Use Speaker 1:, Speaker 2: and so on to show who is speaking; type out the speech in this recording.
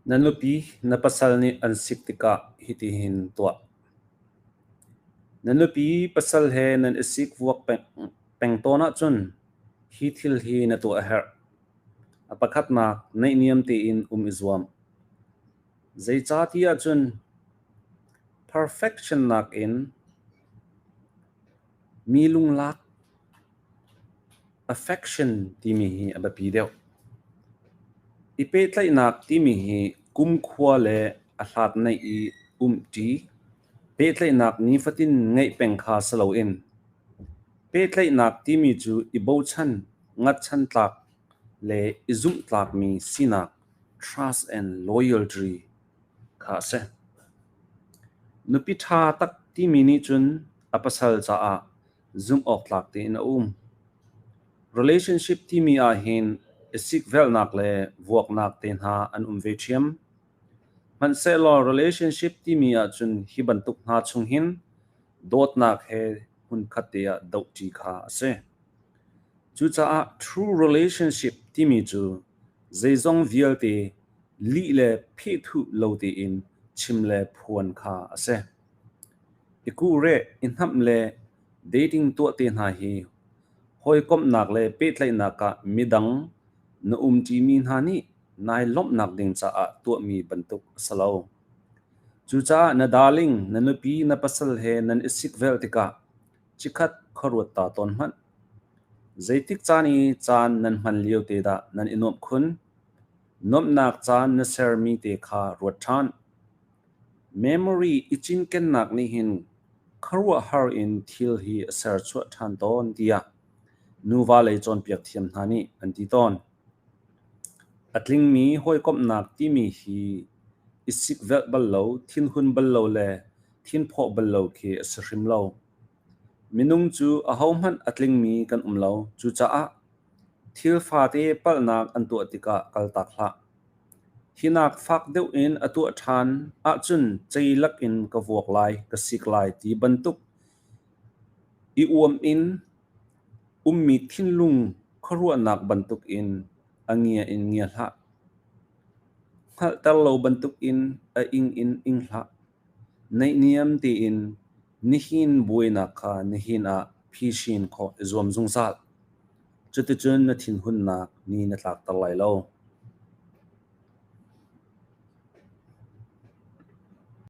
Speaker 1: Na nupi, na pasal nih an sik tikah hitihin tuah. Na nupi pasal he nan i sikvuak peng tawn ahcun hi thil hi na tuah a herh. A pakhatnak, naihniam tein um i zuam. Zeicahtiah cun perfection nakin mi lunglak affection timi hi a biapi deuh. I pehtlaihnak timi hi kumkhua le a hlat naih i umṭi, pehtlaihnak nifatin ngeih peng kha si loin pehtlaihnak timi cu i bochan, ngatchan tlak le i zumhtlakmi sinak trust and loyalty kha a si. Nupi ṭha tak timi nih cun a pasal caah zumhawktlak tein a um. Relationship timi ahhin i sikvelhnak le vuaknak te hna an um ve ṭhiam. Hmanhsehlaw relationship timi ahcun hi bantuk hna chung hin dawtnak he hmunkhat te ah dohṭi kha a si. Cucaah true relationship timi cu zeizong vialte lih le phehthuh lo tein chim le phuan kha a si. I kuhreh, i hnamh le dating tuah te hna hi hawikomhnak le pehtlaihnak ah midang na umṭimi hna nih nai lawmhnak ding caah tuahmi bantuk a si lo. Cucaah na darling, na nupi, na pasal he nan i sikvelh tikah chikkhat khuaruat ta tawn hmanh. Zeitik caan i caan nan hman lio te dah nan i nuamh khun? Nuamhnak caan na sermi te kha ruat ṭhan. Memory i cinkennak nih hin khuaruahhar in thil hi a serchuah ṭhan tawn tiah nuva lei cawnpiak thiam hna nih an ti tawn. A tlingmi hawikomhnak timi hi i sikvelh bal lo, thinhun bal lo le thinphawh bal lo khi a si hrim lo. Minung cu ahohmanh a tlingmi kan um lo. Cucaah thil fate palhnak an tuah tikah kaltak hlah. Hinak fak deuh in a tuah ṭhan ahcun ceilak in ka vuak lai, ka sik lai ti bantuk i uam in ummi thinlung khuaruahnak bantuk in a ngia in ngia hlah. Hngalhter lo bantuk in a ing in ing hlah. Naihniam tein nihin buainak kha nihin ah phisin khawh i zuam zungzal. Cuticun na thinhunnak ni na tlakter lai lo.